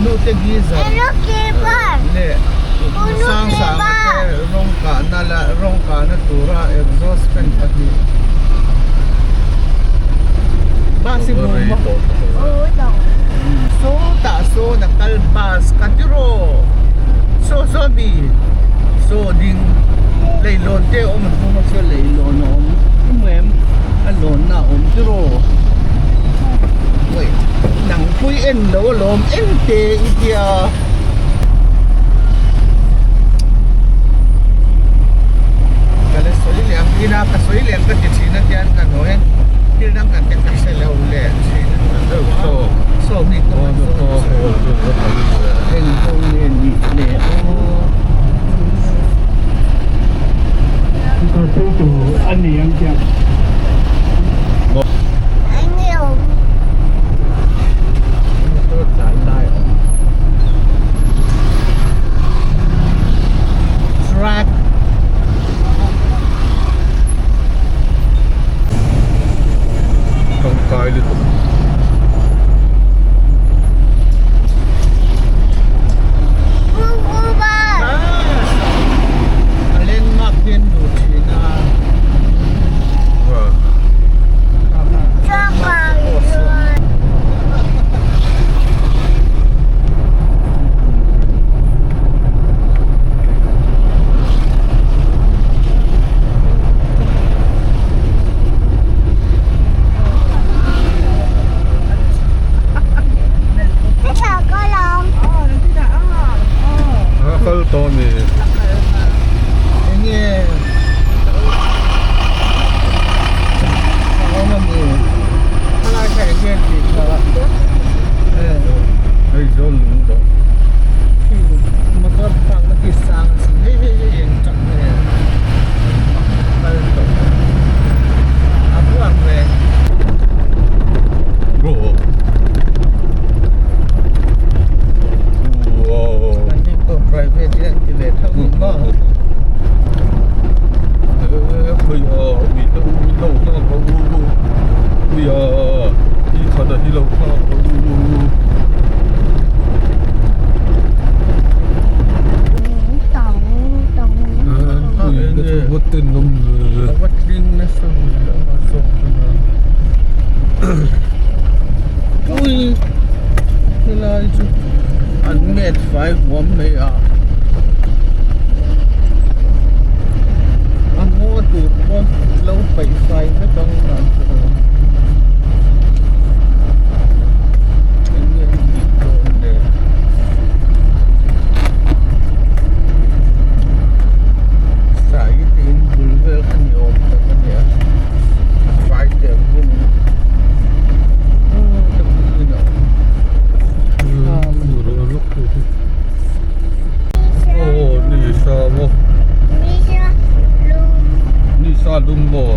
Hnute geyser leh Sangsanga te rawng kahna la rawng kahna tura exhaust fan pahnih bus hi hmu maw sawtah sawn a kal bus ka ti rawh saw saw mi saw ding leihlawn te a awm a hnung a saw leihlawn a awm i hmu em a lawnna a awm ti rawh. Nangpui en lo alawm en te i tia. Ka la sawi leh ang ila ka sawi leh ang ka ti thin a tian ka hnawi hian thil dang kan te ka hre lo leh thin a saw mi ka man saw eng kawng nge nih le aw. Motor tlan lai a awm truck tangkai lutuk a landmark hi an duh thin a. Kal tawh ni. Enge awm a mi khalai kha enge tih kha Hei zawn lung tawh. Khi motor park na khi sang a sin hei hei hei eng chak nge kal tawh a buak ve. Kan ni pawh private hi an ti ve theuh ni maw. A va tling nasa ve a zawk chu. Ui helai chu an met fai huam mai a a ngaw tur pawn lo paih fai vek ang dan chu eng nge an tih dawn le sai te in bul vel kha ni awm tak a nia. Fai teh vung Nisa lum maw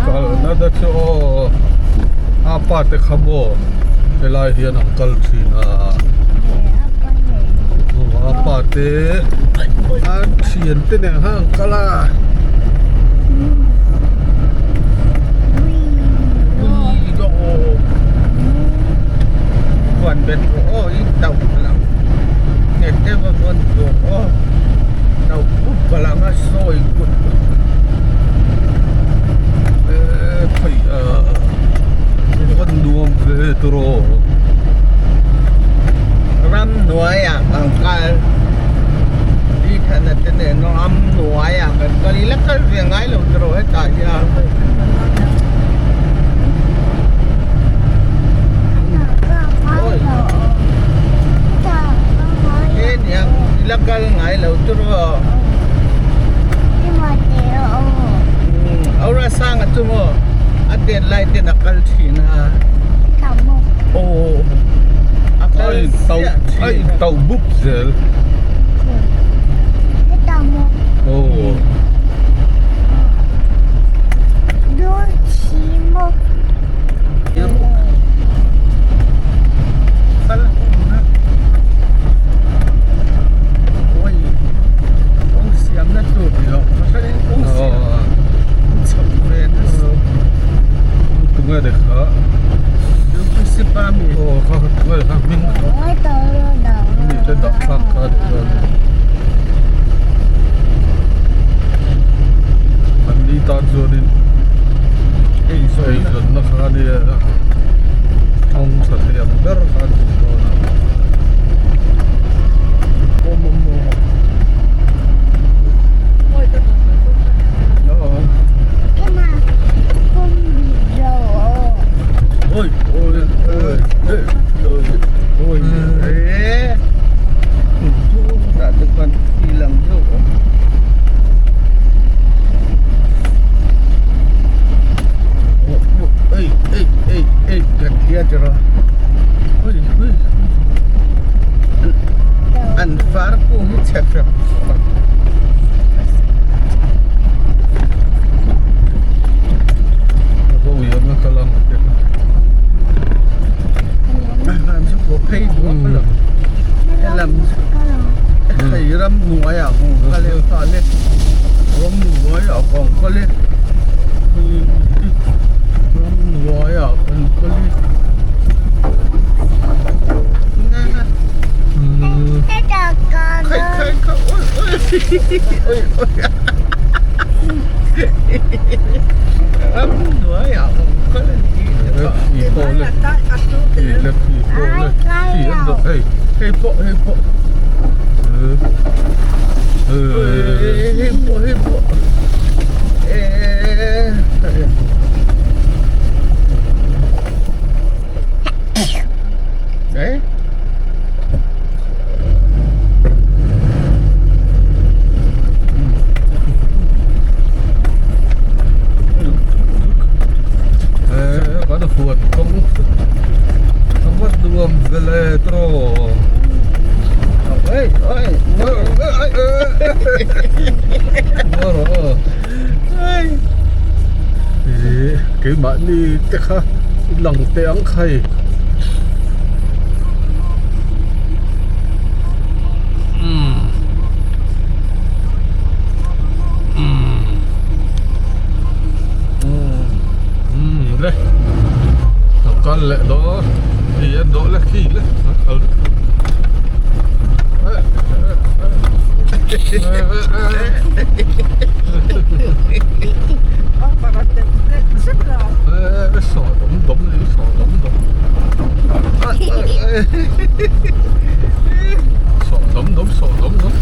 Kalna te chu aw apa te kha maw helai hian an kal thin a a pa te a thian te nen khan an kal a Khuan bet rawh aw i tauh lang nghet deuh a vawn tur aw tauh pup palang a sawi kut Phei a vawn nuam ve tawh Ramhnuaiah kan kal Bithana te nen ramhnuaiah kan kal ila kal ve ngai lo tawh hetah hian. He niang ila kal ngai lo tawh. Aura sanga chu maw a tet lai ten a kal thin a aw a kal siah thin a in tauh bup zel aw kal hun a oi kawng siamna tur ni lo kawng siam. a kawng tha thei ang ber kha an tum dawn a. An far kung hi chhe hrep Hei ramhnuai ah kawng kal e kha le ramhnuai ah kawng kal e ramhnuai ah kan kal e khai khai khai oi oi oi ramhnuai ah kawng kal e hei pawh hei pawh hei pawh hei pawh eh Kan huan kawng a va nuam vel e tawh ih keimahni te kha lang teh ang kha hei. Le lo kal leh dawn khi an dawh le khi le an kal saw dawm dawm le saw dawm dawm saw dawm dawm saw dawm dawm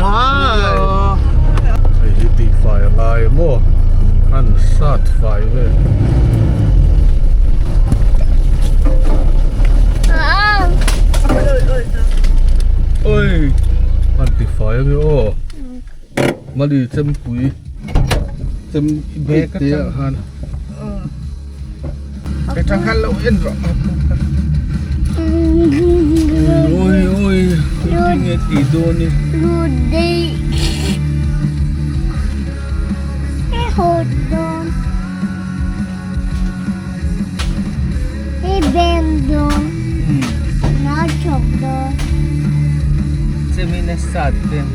Wow! Hei hi tih fai a ngai maw? An sat fai vel. Oi! An ti fai a ni aw. Mali chempui chem bag te ah khan. Cái thằng khăn lâu yên rồi. Ôi ôi, cái nghe tí đô nè. Rudy. Cái hột đôn. Cái bên đôn. Nó chụp đôn. Semina sát tên.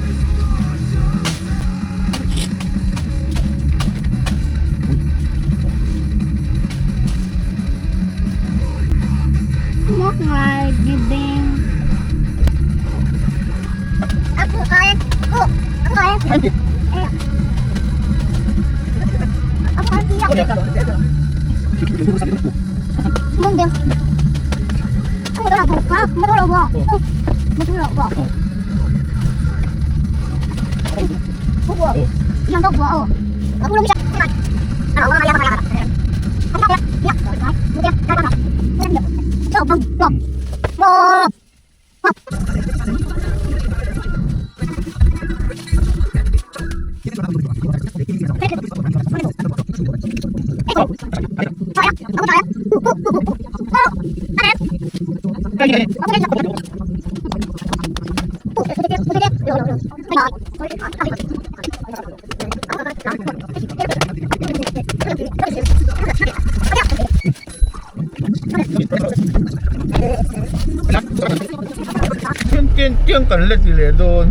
Tiang tiang kan let leh dawn.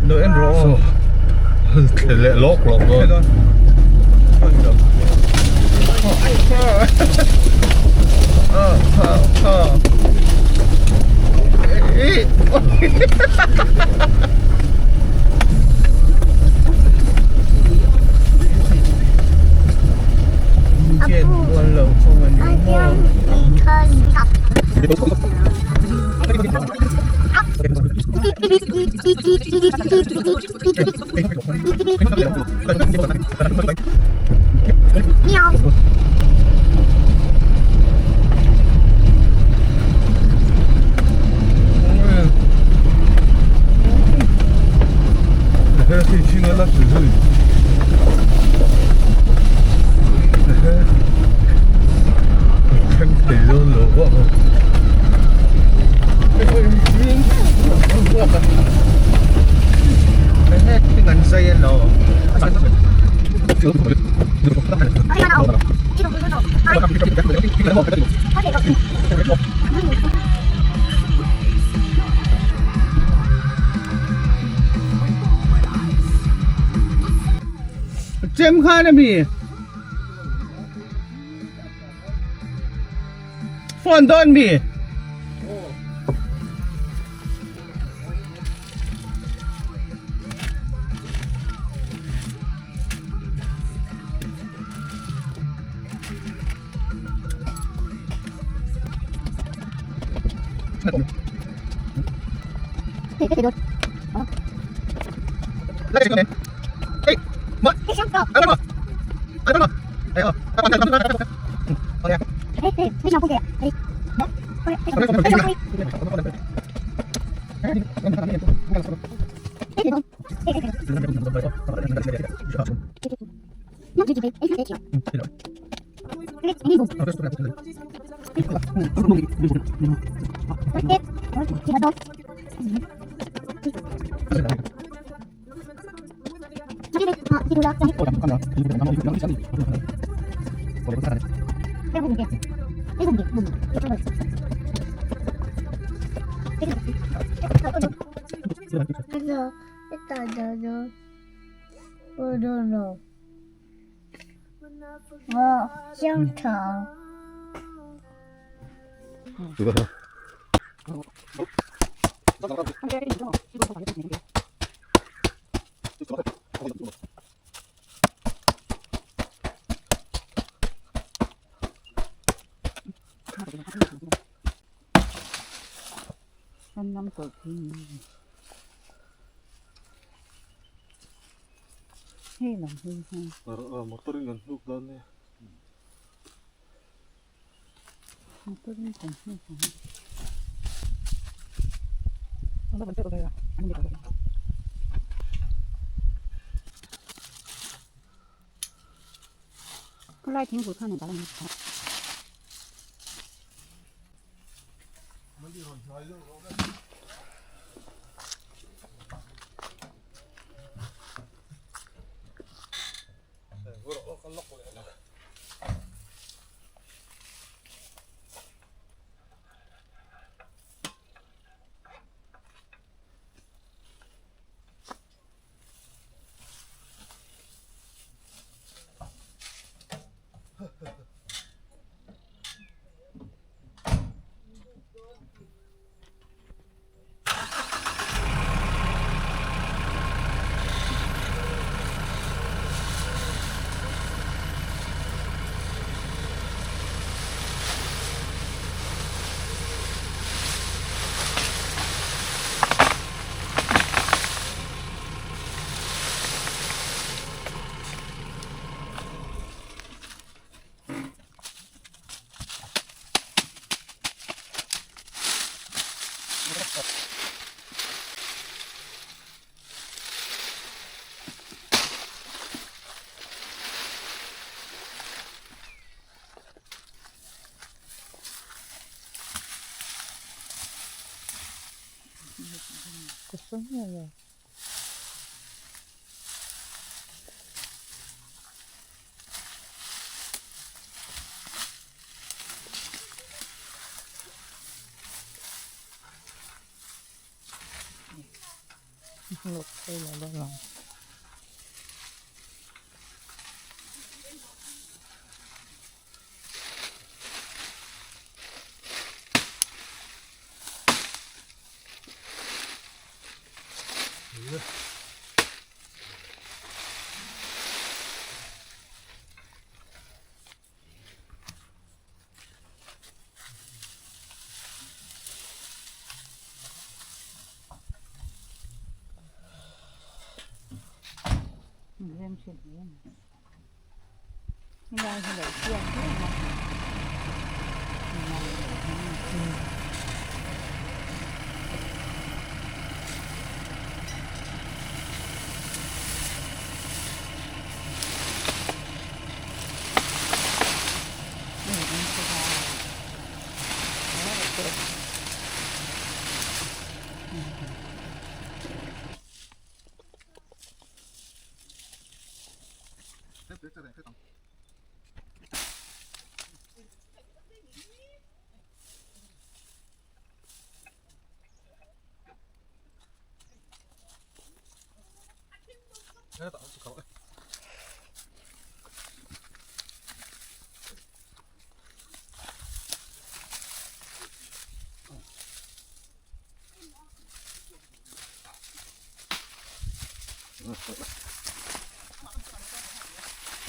Lo en rawh aw. Thle leh lawk lawk dawn. 还可以听个那水水。Thleng thei dawn lo vak a. Chem khan a mi. Phone dawn mi? Motor in kan hnuk dawn nia.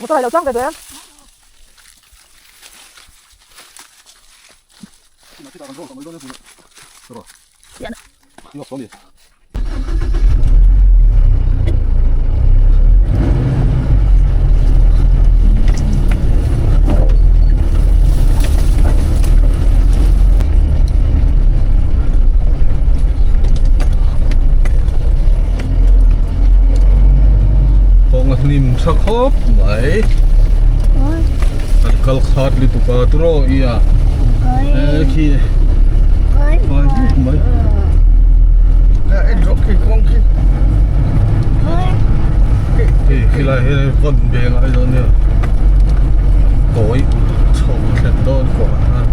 Motor lo chuang ve ve. Kawng a hlim tha khawp mai kan kal khat lutuk a turaw i a he khi fai vek mai hei khilai hi vawn ve ngai dawn nia kawi chho thlen dawn kawngah khan.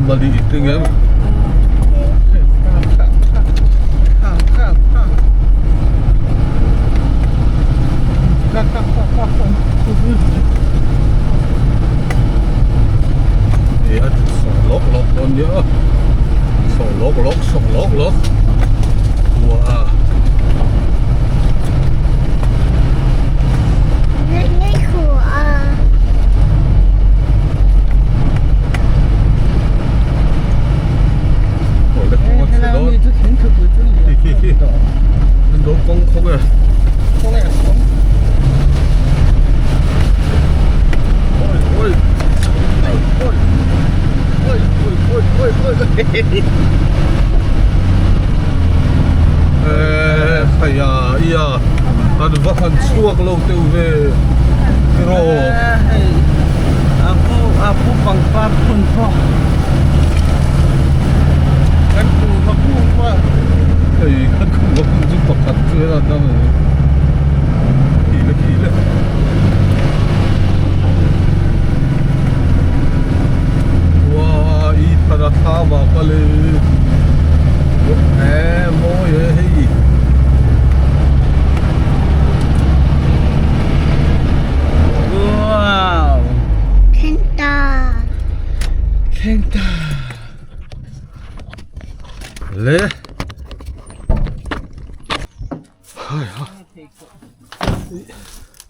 Mali te ngem Thì á sổ lốc lốc luôn nhớ Sổ lốc lốc sổ lốc lốc Wow An va han chhuak lo deuh ve tiraw. Hei a pu a pu pangpar phun pawh kan kuhva kung pawh hei kan kuhva kung chu pakhat chu helai a awm khi le khi le uaii thana thlam ah ka le eh mawi e hei. Wow Thleng ta. Thleng ta. Le.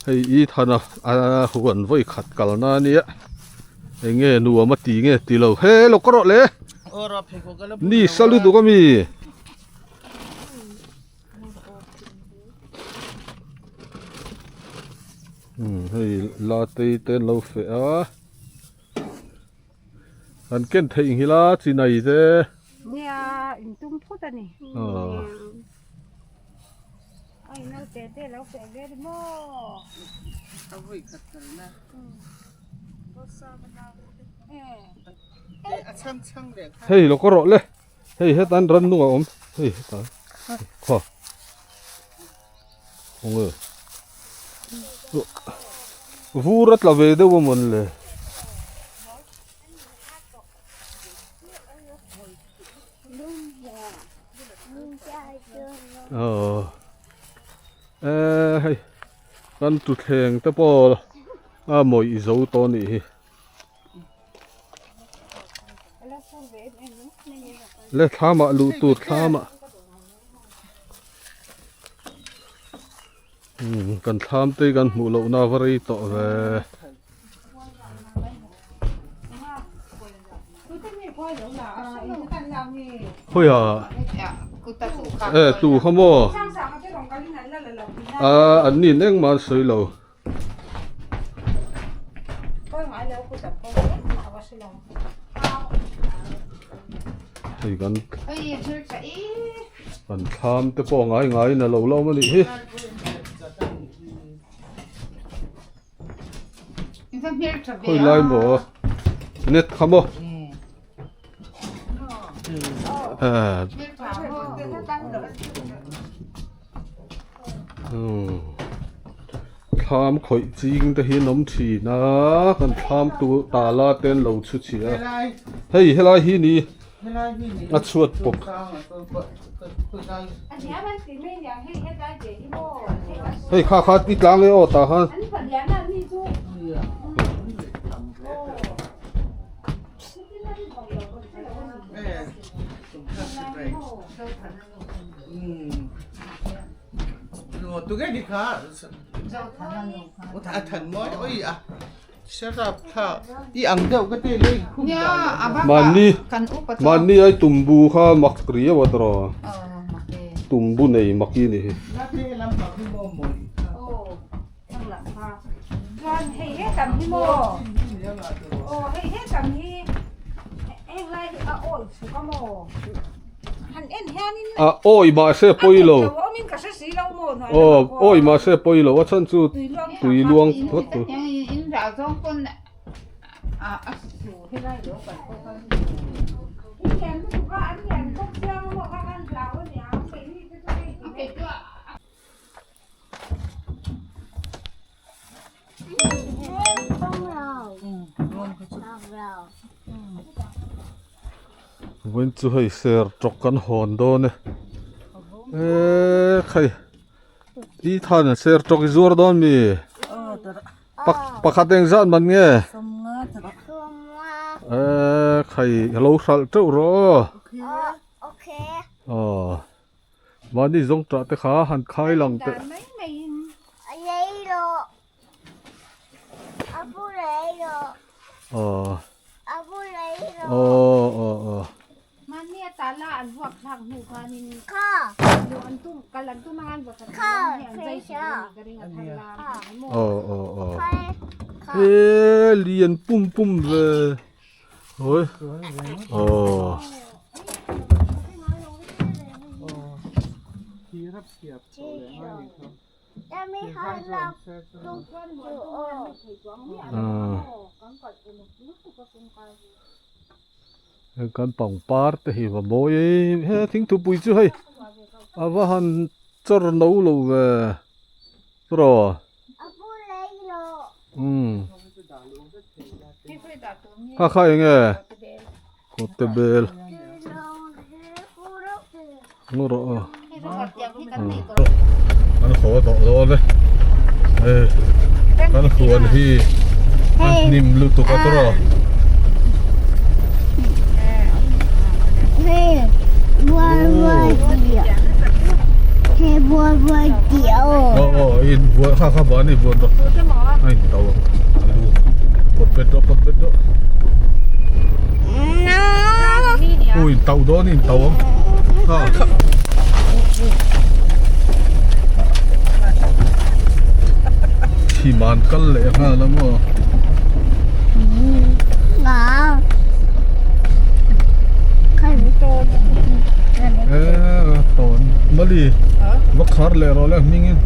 Hei i thana a huan vawi khat kalna ania eng nge nuam a ti nge ti lo he lo ka rawh le ni sa lutuk ami. Hei la tei te an lo feh a an ken theih nghilh a chinai te nia in tum phut a ni a in naute te lo feh ve ri maw hei lo ka rawh le. Hei hetan rannung a awm hei hetah khaw khawnge vur a tla ve deuh a mawn le aw eh hei kan tuthleng te pawh a mawih zo tawh a nih hi. Le thlam ah luh tur thlam ah umm kan thlam te hi kan hmuh loh na va rei tawh ve. Khawiah. E tu kha maw a an ni engmah an sawi lo. Hei kan kan thlam te pawh ngai ngaiin a lo la awm a nih hi. Khawi lai maw net kha maw Thlam khawih ching te hi an awm thin a kan thlam tu tala te an lo chhu chhia a hei helai hi ni a chhuat pawp. Hei kha kha i tlang e aw tah khan. Mahni mahni ai tumbu kha mak riau a tawh tumbu nei mak hi a ni hi. A awi mahse pawi lo aw awi mahse pawi lo a chhan chu tui luang phawt tur. Vawiin chu hei ser tawk kan hawn dawn e eee khai i than ser tawk i zuar dawn mi pakhat eng zat man nge eee khai alo hralh teuh rawh aw. Mahni zawng tah te kha han khai lang teh. Aw aw aw aw. Aw aw aw. He lian pum pum ve. Ôi. Ồ. Kan pangpar te hi va mawi e he thingthupui chu hei a va han chawr no lo ve tawh. Umm kha kha eng nge kawte bel ngaw rawh aw kan haw tawh dawn e hei kan huan hi a hnim lutuk a tawh aw aw in buai kha kha ban i buan rawh a in to ang alu pawt bet rawh pawt bet rawh u in tauh dawn in tauh ang ha thim an kal leh nghal a maw tawn mali va khar leh rawh le hming in